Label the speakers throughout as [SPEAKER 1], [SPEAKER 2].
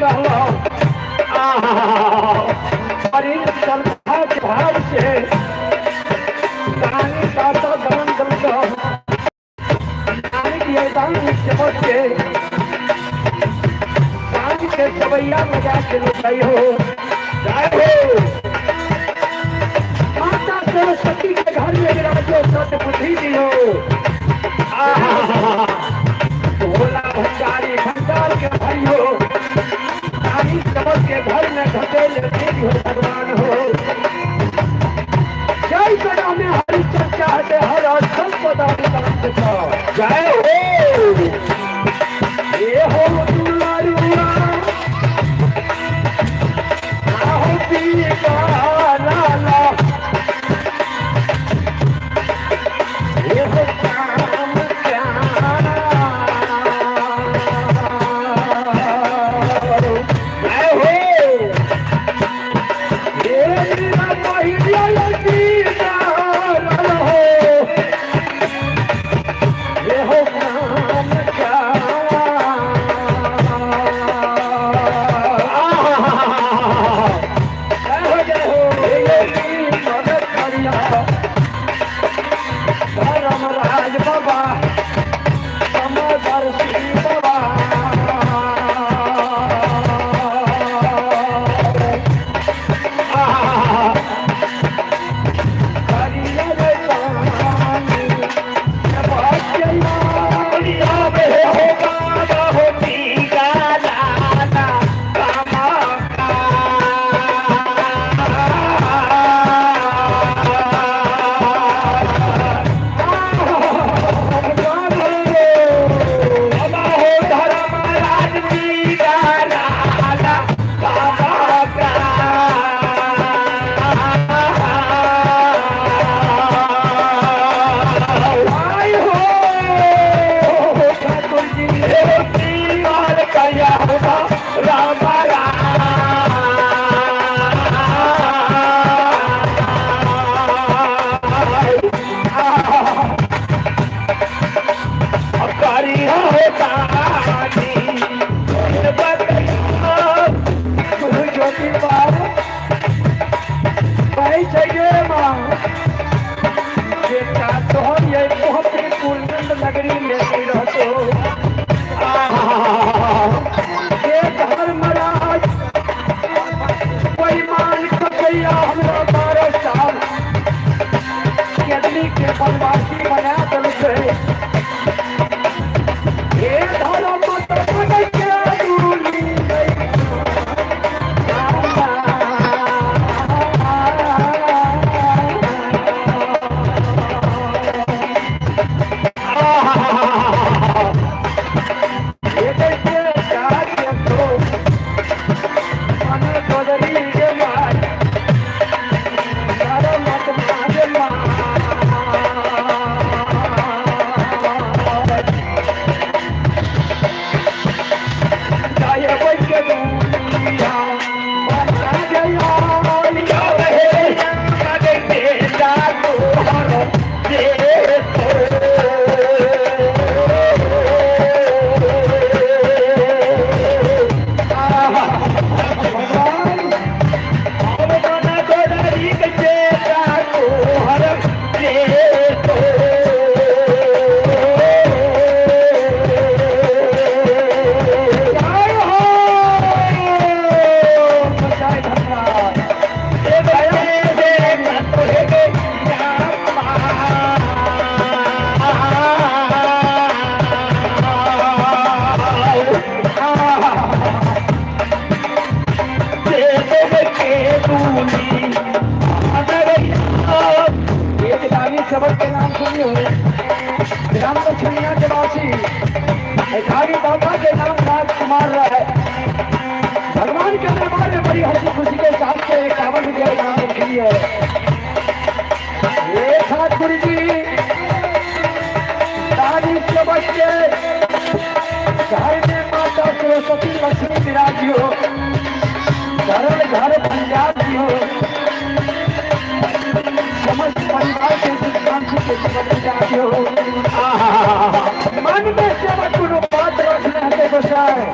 [SPEAKER 1] रहलो। बड़ी श्रद्धा के भाव से दानी दाता दान दलको, दानी के दान सेवक के दान के सवैया लगा के लुटाई हो। जय हो माता सरस्वती के घर में विराजो, सत बुद्धि दियो। भोला भंडारी भंडार के भरियो, दानी सेवक के घर में घटेल हो भगवान हो। जय जगह में हरि चर्चा है, हर संपदा। जय हो ये हो दुलारुआ आहो पीका लाला, ये हो काम जय हो ये मेरा पहिला हो, ये हो काम जय हो जय हो मदद करिया धर्मराज बाबा समदर्शी बाबा। आय हो ठाकुर जी राम ज्योति बाबू कहै छै गे माँ, बेटा तोहर ये पूर्णंद नगरी में नहीं रहतो। ये धर्मराज बेईमान ककैया हमरा 12 साल केदली के बनवासी बना देलकै। हे धर्म के दूली सबक के नाम सुनी हो, ग्राम दक्षिणिया के वासी भिखारी बाबा के नाम राजकुमार रहे। भगवान के दरबार में बड़ी हंसी खुशी के साथ से 51 रुपया नाम रखी है। ये ठाकुर जी दानी सबक के घर में माता सरस्वती लक्ष्मी विराजी हो, धरल घर पंजाब जी हो, समस्त परिवार के सुख शांति के जीवन में हो। मन में सेवा कोनो बात रखने हते गोसाई।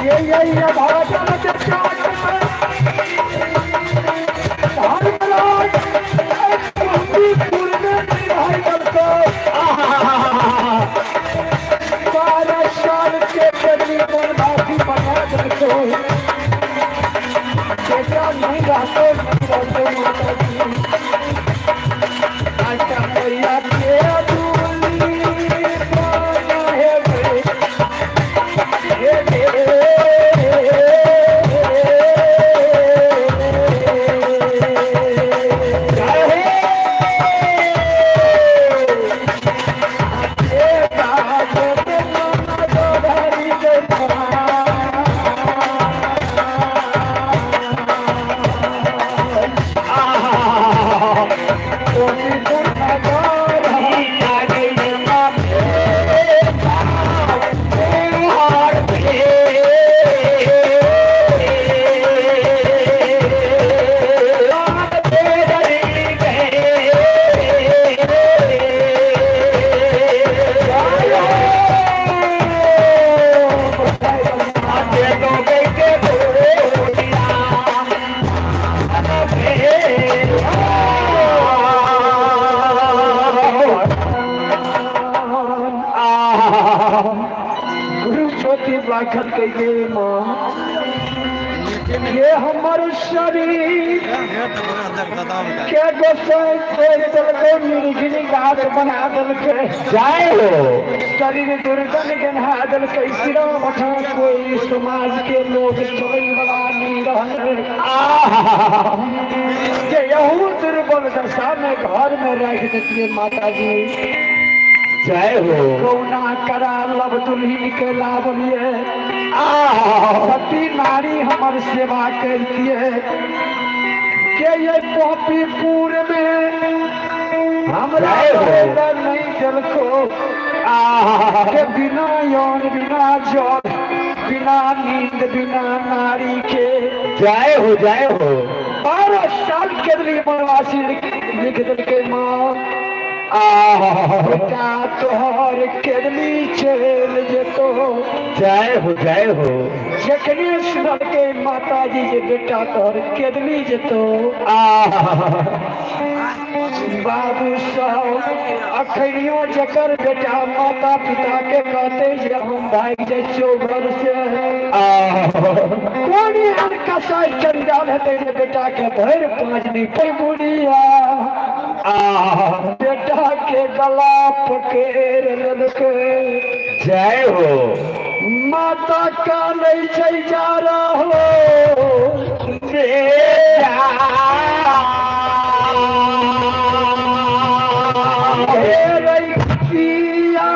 [SPEAKER 1] ये भाषण के चाट में धर्मराज पूर में नहीं भाई बनतो। 12 साल के बदली बनवासी बना देलको। बेटा नहीं रहते नहीं रहते माता जी। अच्छा मैया के दूली बना है ये हमार शरीर के गोसाई तोड़ देलकै, मिर्गिनी गाछ बना देलकै।
[SPEAKER 2] जय हो।
[SPEAKER 1] शरीर दुर्गन गन्हा देलकै। सिरा मठा कोई समाज के लोग चलै वाला नहीं रहल। जे यहू दुर्बल दशा में घर में रख देतियै माता जी।
[SPEAKER 2] जय हो।
[SPEAKER 1] कौना करा लब दुल्हन के लावलिए। सती नारी हमर सेवा करतिए के ये पॉपीपुर में हमरा नहीं जलको के बिना यौन बिना जल बिना नींद बिना नारी के।
[SPEAKER 2] जय हो जय हो।
[SPEAKER 1] 12 साल के लिए बनवासी लिख दिलके माँ। बेटा तोहर केदली चल जेतो।
[SPEAKER 2] जय हो जय हो।
[SPEAKER 1] जखने सुनलकै माता जी जे बेटा तोहर केदली जेतो, बाबू साहब अखनियो जकर बेटा माता पिता के कहते जे हम भागि जाइ छियौ घर से, कोन एहन कसाई चंडाल हेतै जे बेटा के भरि पाँच नहि पैबुढ़िया बेटा के गला पकड़ लेलकै।
[SPEAKER 2] जय हो।
[SPEAKER 1] माता कानै छै जा रहो
[SPEAKER 2] बेटा।
[SPEAKER 1] हे रैकिया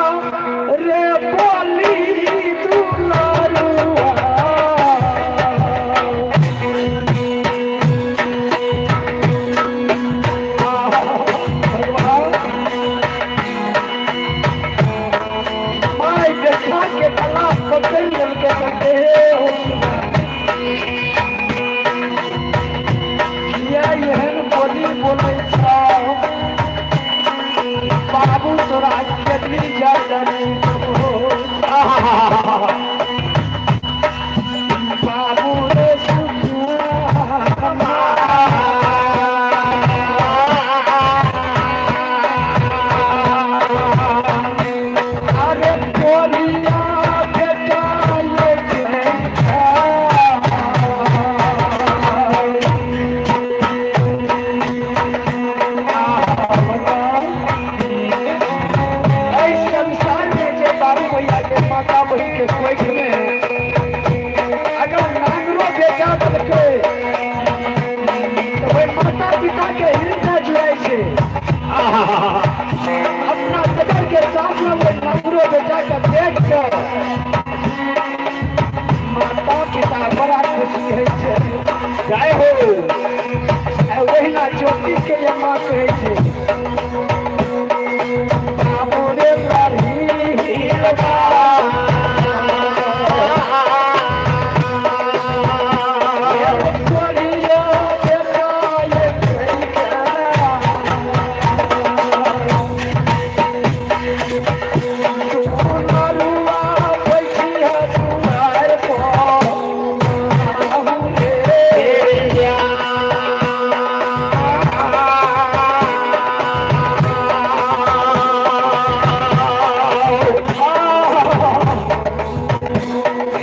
[SPEAKER 1] रे बोली दुलारुआ। माय बेटा के गला पकड़ लेलकै। हे हो किया एहन बोली बोलै छौ बाबू तोरा केदली जाय नहीं हो। बाबू रे अरे बोलिया बेटा ये संसार में जे बाबू भैया के माता बहन के कोख में अगर नांगरो बेटा देलकै तो ओहि माता पिता के हिंसा जुड़ै छै। अपना नजर के सामने ओहि नांगरो बेटा के देख के माता पिता बड़ा खुशी होइ छै।
[SPEAKER 2] जय हो।
[SPEAKER 1] ओहिना ज्योति के ये माँ कहै छै बाबू रे लाही लगा। तू नरुआ बैठी है दुआर पर।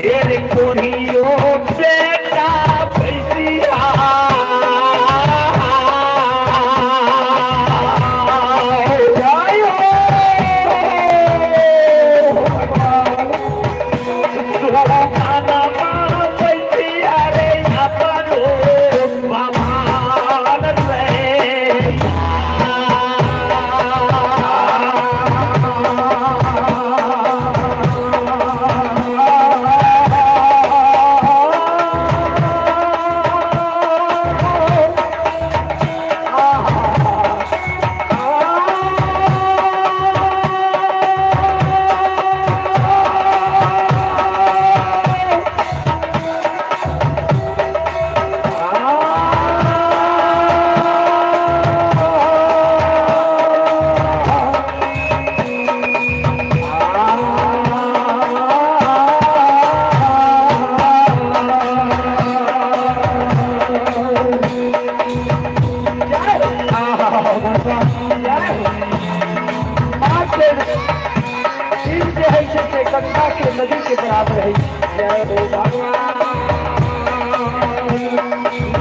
[SPEAKER 2] रे कोरियो बेटा पैसिया
[SPEAKER 1] जय हो भगवान।
[SPEAKER 2] पैसिया रे अपनो भगवान रे।
[SPEAKER 1] गंगा के नदी के बराबर है। जय हो भगवान।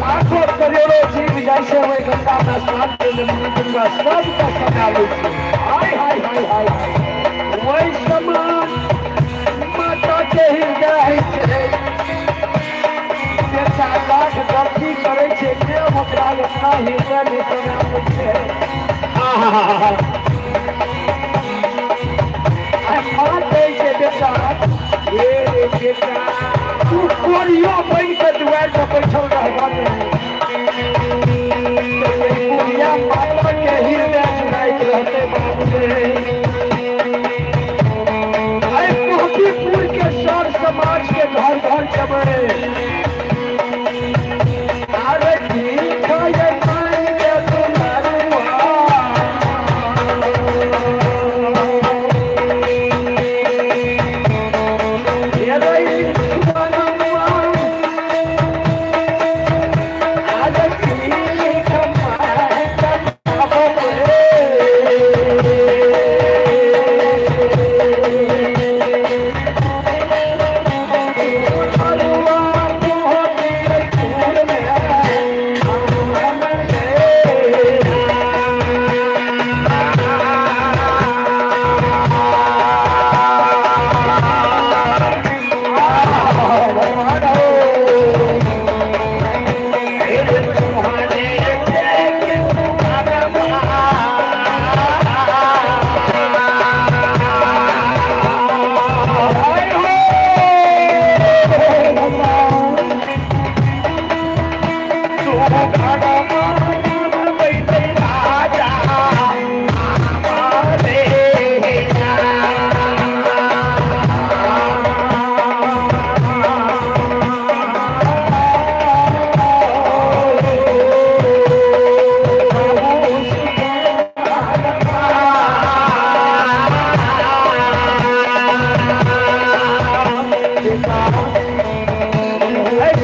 [SPEAKER 1] लाखों करोड़ों जीव जैसे हुए गंगा में स्नान के गंगा सबका समा लै छै। हाय हाय हाय हाय वही समान माता के हृदय है छै। बेटा लाख गलती करै छै देव ओकरा अपना हृदय में समा लै छै। माँ कहै छै बेटा हे रे बेटा तू कोरियो बनि के दुआरि पर बैठल रहबह ने माता के हृदय जुड़ाइत रहतै बाबू रे। आइ मोहतीपुर के सर समाज के घर घर जबै अरे ठीक है मान के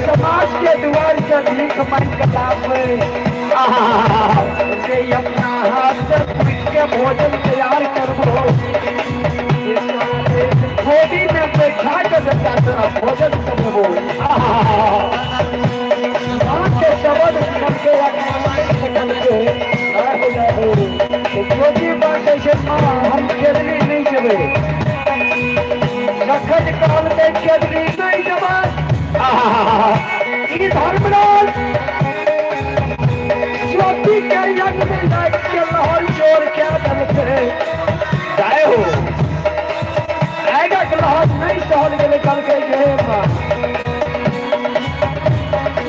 [SPEAKER 1] समाज के दुआर के भीख मांगि के लाबै जे अपना हाथ से पीट के भोजन तैयार करबो गोदी में बैठा के बेटा तोरा भोजन करबो। माँ के शब्द सुन के अपना माय के कहलकै गोदी बाँटै छै माँ हम खेदली नहि जेबै। जखन कहलकै खेदली नहि जेबै ई धर्मराज ज्योति के यज्ञ में लागि के लहर जोर के देलकै।
[SPEAKER 2] जय हो।
[SPEAKER 1] आगिक लहर नहि सहल गेलै। कहलकै जे हे माँ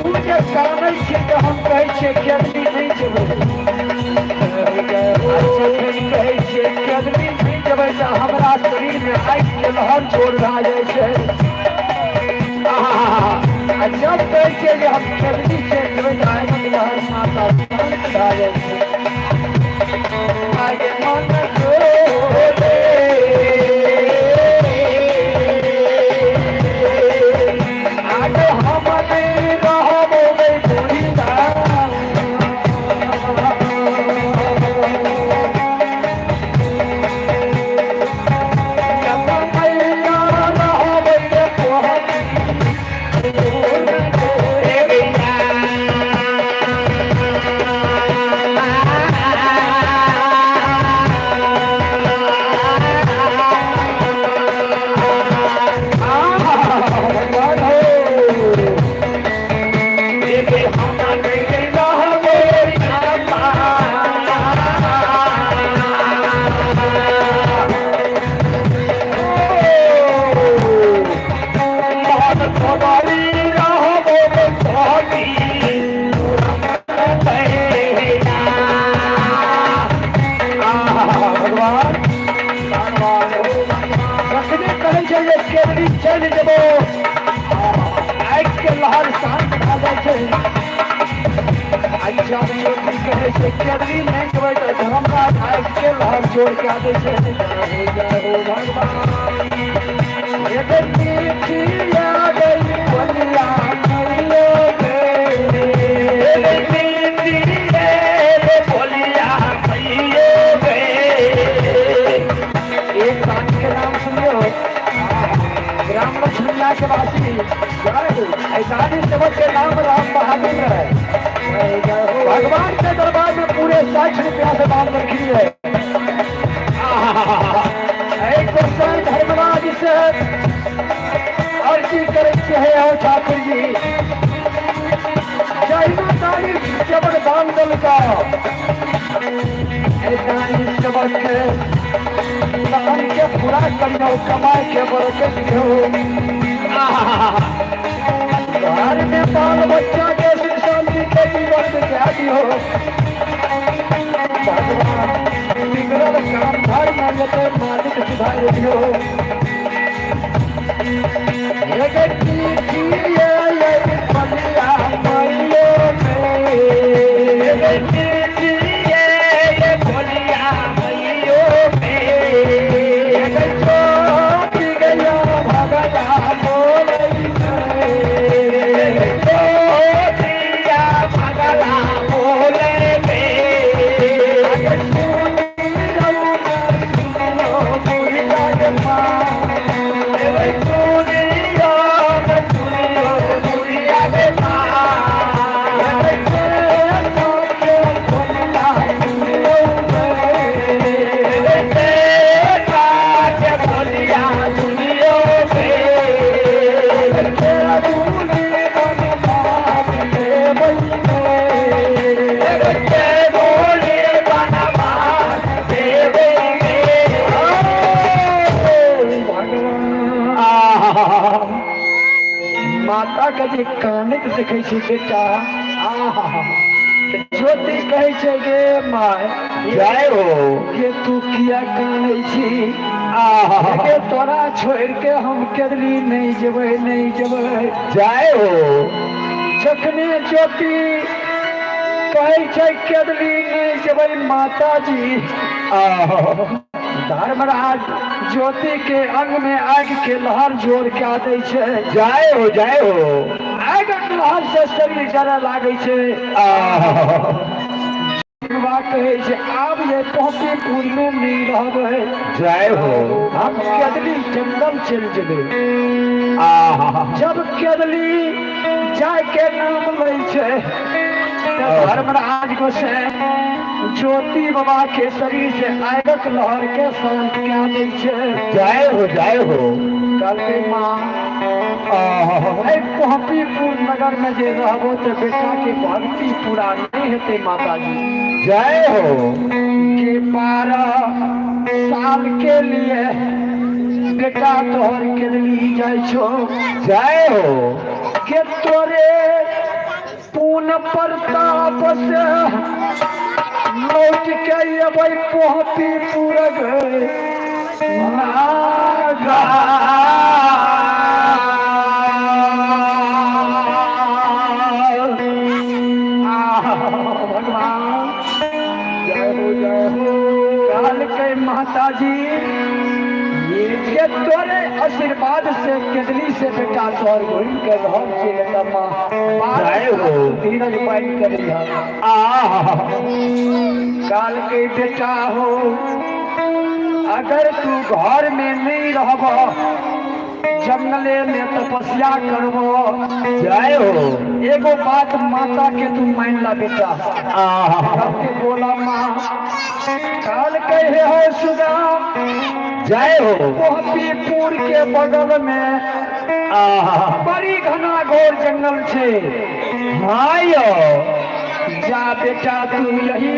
[SPEAKER 1] तू जे कानै छी तऽ हम कहै छियै खेदली नहि जेबै। जखन कहै छियै खेदली नहि जेबै तऽ हमरा शरीर में आगि के लहर जोर भए जाइ छै। आ जब कहै छियै जे हम खेदली चलि जेबै तऽ आगिक लहर माता शान्त भए जाइ छै। आगे मन डोले आगे हम नहि रहबो गे बुढ़िया। जब मैया रहबै रे चल जेबो आगि के लहर शांत भए जाइ छै। अच्छा ज्योति कहै छै केदली नहि जेबै तऽ धर्मराज आगि के लहर जोड़ के आबै छै। जय हो भगवान। एक मीठिया गई बलिया मैयो गे,
[SPEAKER 2] बोलिया मैयो गे।
[SPEAKER 1] एक रानी के नाम सुनियो, ग्राम लक्ष्मीया के वासी ऐसानी सेवक के नाम राम बहादुर है। भगवान के दरबार में पूरे 60 रुपया से दान रखी है। एक गोसाई धर्मराज से अर्जी करे है हो ठाकुर जी, जहिना दानी जबर दान दल का दानी सेवक के लगन के पूरा करियो, कमाए के बरकत दियो, घर में बाल बच्चा के सुख शांति के जीवन बिता दियो। भगवान बिगड़ल काम धर्म जते मालिक सुधार दियो। एक मीठिया बलिया मैयो
[SPEAKER 2] गे, मीठिया बलिया मैयो गे।
[SPEAKER 1] गया भगला बोलै
[SPEAKER 2] ज्योतिया भगला बोले गे। सुनियो सुनियो गुड़िया गे माँ। बोलिया सुनियो गे। बोले बनवास देवे गे।
[SPEAKER 1] माता के जे कानैत देखै छै बेटा, आहा ज्योति कहै छै गे my
[SPEAKER 2] जय हो,
[SPEAKER 1] गे तू किया कानै छी,
[SPEAKER 2] आहा
[SPEAKER 1] गे तोरा छोड़ि के हम केदली नहि जेबै नहि जेबै।
[SPEAKER 2] जय हो।
[SPEAKER 1] जखने ज्योति कहै छै केदली नहि जेबै माताजी,
[SPEAKER 2] आहा
[SPEAKER 1] धर्मराज ज्योति के अंग में आगि के लहर जोड़ के दै छै।
[SPEAKER 2] जय हो जय हो।
[SPEAKER 1] आगिक लहर से शरीर जरय लागै छै।
[SPEAKER 2] आहा
[SPEAKER 1] कहै छै आब जे पहुँचीपुर में नहि रहबै,
[SPEAKER 2] जय हो।
[SPEAKER 1] हम केदली जंगल चलि जेबै।
[SPEAKER 2] आहा
[SPEAKER 1] जब केदली जाय के नाम लै छै तऽ धर्मराज गोसाई ज्योति बाबा के शरीर से आगिक लहर के शांत कए दै छै।
[SPEAKER 2] जय हो जय हो।
[SPEAKER 1] कहलकै माँ
[SPEAKER 2] आहा
[SPEAKER 1] एहि पहुँचीपुर नगर में जे रहबो तऽ बेटा के भक्ति पूरा नहीं हेतै माताजी।
[SPEAKER 2] जय हो।
[SPEAKER 1] के 12 साल के लिए बेटा तोहर केदली जाइ छौ,
[SPEAKER 2] जय हो।
[SPEAKER 1] के तोरे पूर्ण प्रताप से लौट के अबै पहुँचीपुर गे नागा। भगवान जय हो जय हो। कहलकै माताजी ये तोरे आशीर्वाद से केदली से बेटा तोहर घुरि के घर चलि एतऽ माँ।
[SPEAKER 2] जय हो।
[SPEAKER 1] धीरज बान्हि के रहिहऽ।
[SPEAKER 2] आहा
[SPEAKER 1] कहलकै बेटा हो, अगर तू घर में नहीं रहब जंगले में तपस्या करबो।
[SPEAKER 2] जय हो।
[SPEAKER 1] एगो बात माता के तू मान ला बेटा। सबके बोला माँ काल कहे हो सुगा।
[SPEAKER 2] जय हो।
[SPEAKER 1] गोपीपुर के बगल में बड़ी घना घोर जंगल छे।
[SPEAKER 2] हाँ यो।
[SPEAKER 1] जा बेटा तू यही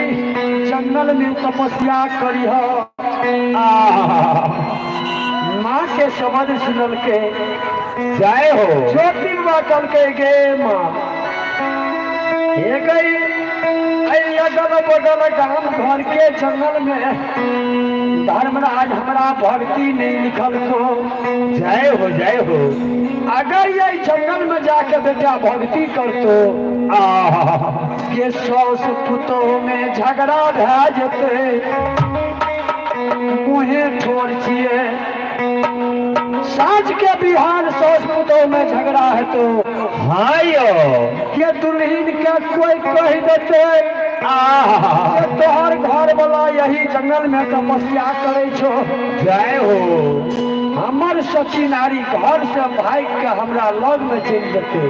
[SPEAKER 1] जंगल में तपस्या करिह। माँ के शब्द सुनल के
[SPEAKER 2] जय हो।
[SPEAKER 1] ज्योति बाबा कल के गे माँ हे गई अगल बगल गांव घर के जंगल में धर्मराज हमरा भक्ति नहीं लिखल को।
[SPEAKER 2] जय हो। जय हो।
[SPEAKER 1] अगर ये जंगल में जाके बेटा भक्ति करतो के सौस पुतोह में झगड़ा भए जेतै। मुहे ठोर छियै साँझ के बिहान सौस पुतोह में झगड़ा हेतो।
[SPEAKER 2] हाँ यो।
[SPEAKER 1] के दुल्हन के कोई कह देतै के तोहर घर वाला यही जंगल में तपस्या करे छो।
[SPEAKER 2] जय हो।
[SPEAKER 1] हमर सती नारी घर से भागि के हमरा लग में चलि जेतै।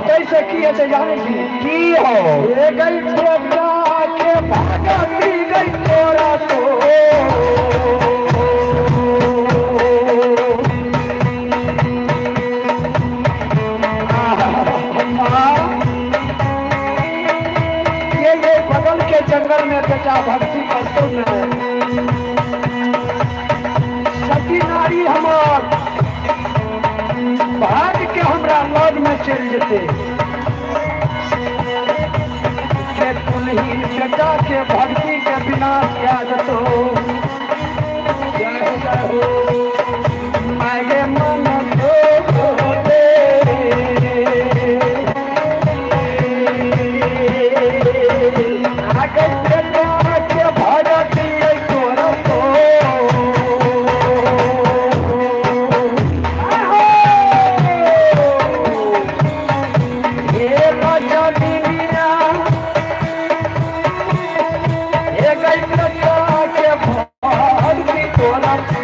[SPEAKER 1] कैसे की हेतै जानै छी?
[SPEAKER 2] की हो?
[SPEAKER 1] हे गई बेटा के भगती गई तोरा तो। ये बगल के जंगल में बेटा भक्ति करतो ने सती नारी हमार भाग के हमरा लग में चलि जेतै। के दुल्हिन बेटा के भक्ति के विनाश कए देतो। जय हो। जय हो। मायगे मन दे आगे बेटा के भगती तोरा तो।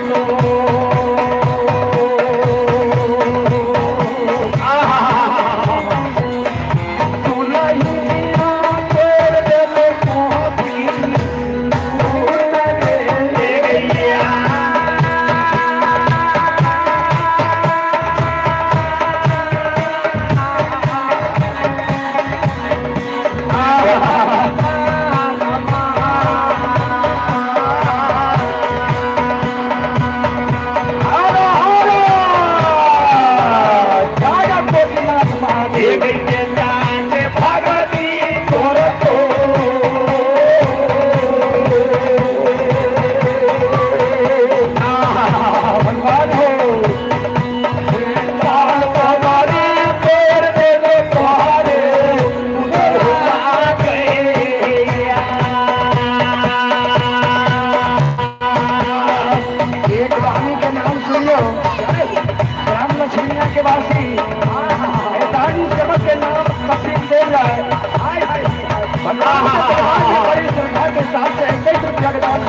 [SPEAKER 1] बड़ी श्रद्धा के साथ से 21 रुपया के दान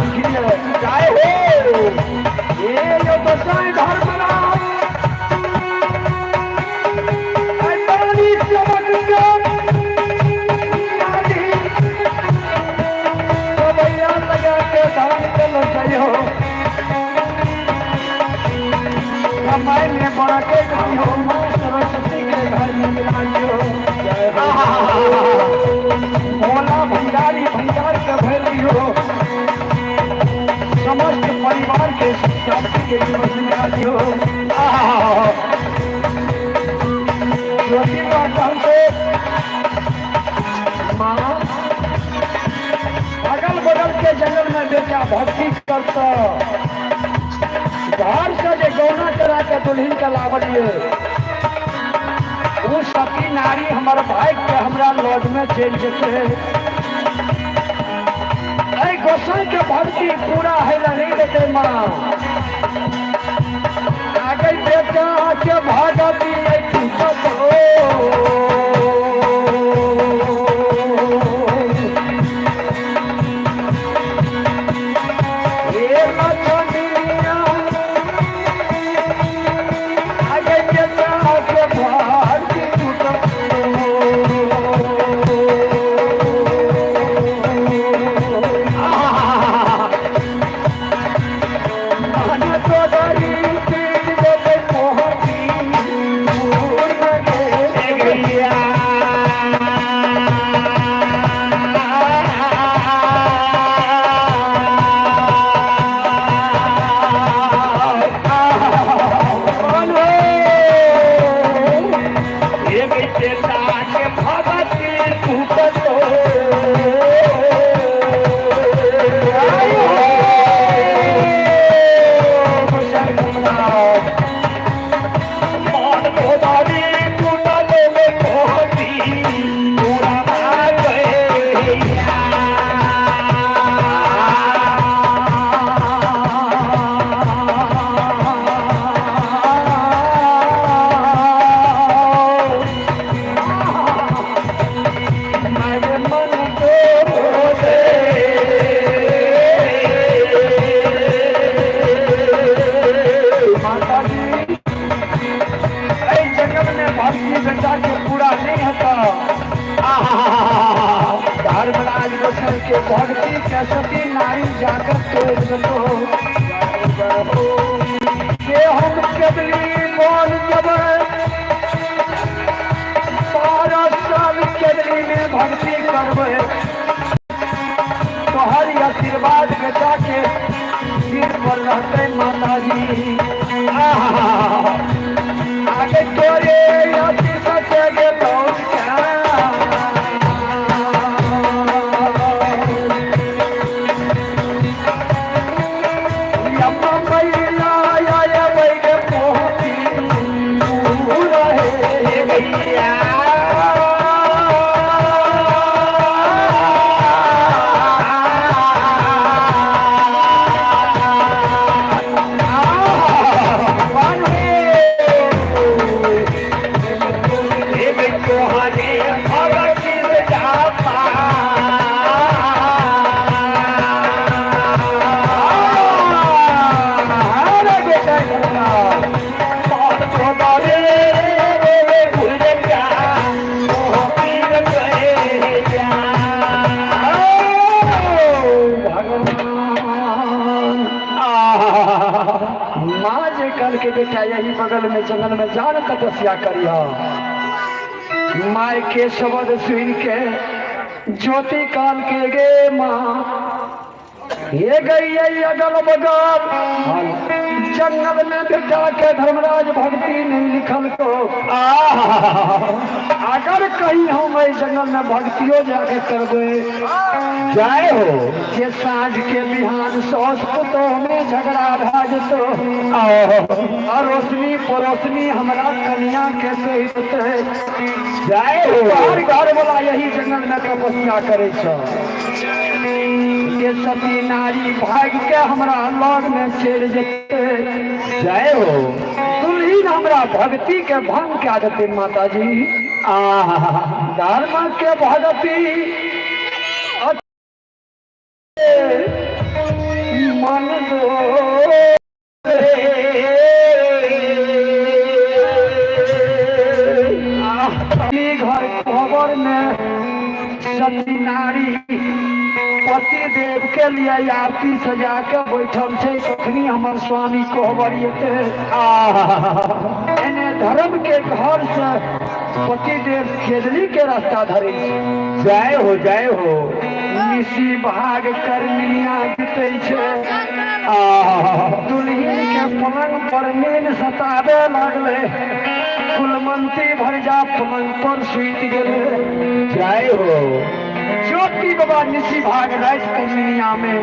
[SPEAKER 1] जय हो। ये जो बसाए धर्मराज लगा के दान चलो सही हो। कमाई में बड़ा के हो माँ सरस्वती के घर में मिलाइयो। भोला भंडारी भंडार के भर दियो। समस्त परिवार के शांति के जीवन में दियो। ज्योति से माँ अगल बगल के जंगल में बेटा भक्ति करता घर से जे गौना करा के दुल्हन के लावलिए वो सती नारी हमारे भाई के हमरा लॉज में चलि जेतै। गोसाई के भक्ति पूरा है नहीं देते माँ। आगे बेटा के भगती हो। ये लक्ष्मीया बेटा के पूरा नहीं होता। धर्मराज गोसाई के भक्ति के सती नारी जाकर तोड़ दो। के हम केवली बोल जब 12 साल केवली में भक्ति करबे तोहर आशीर्वाद बेटा के सिर पर रहते माता जी। आगे तोरे आशीर्वाद के पहुँच माँ जे कल के बेटा यही बगल में जंगल में जान तपस्या करिया। माय के शब्द सुन के ज्योति काल के गे माँ ये गई अगल बगल जंगल में बेटा के धर्मराज भक्ति नहीं लिखल को। अगर कहीं हम जंगल में भक्तियों जाके करबे
[SPEAKER 2] जय हो
[SPEAKER 1] जे साँझ के बिहान सौस पुतोह में झगड़ा भए जेतो अरोसनी पड़ोसनी हमरा कन्या के कहि देतै।
[SPEAKER 2] जय हो
[SPEAKER 1] हर घर वाला यही जंगल में तपस्या करे छ। के सती नारी भाग के हमरा लग में चलि जेतै।
[SPEAKER 2] जय हो
[SPEAKER 1] दुल्हीन हमरा भक्ति के भंग कए देतै माताजी। धर्म के भक्ति मन दो घर खबर में सती नारी पति देव के लिए आरती सजा के बैठल छै कखनी हमर स्वामी कोहबर एतै। एने धर्म के घर से पति देव खेदली के रास्ता धरे छै।
[SPEAKER 2] जय हो जय हो
[SPEAKER 1] निशी भाग करनिया जीते छै। दुल्हीन के पलंग पर नींद सतावे लागले। कुलमंती भरिजा पलंग पर सुति गेले।
[SPEAKER 2] जय हो
[SPEAKER 1] ज्योति बाबा निशी भाग रात करनिया में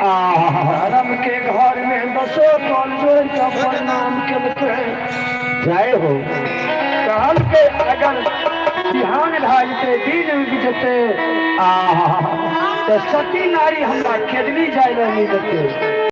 [SPEAKER 1] धर्म के घर में दसो कल जोड़ के प्रणाम केलकै।
[SPEAKER 2] जय हो
[SPEAKER 1] कहल के अगर बिहान भए जेतै दिन उगि जेतै तऽ सती नारी हमरा खेदली जाय लए नहि देतै।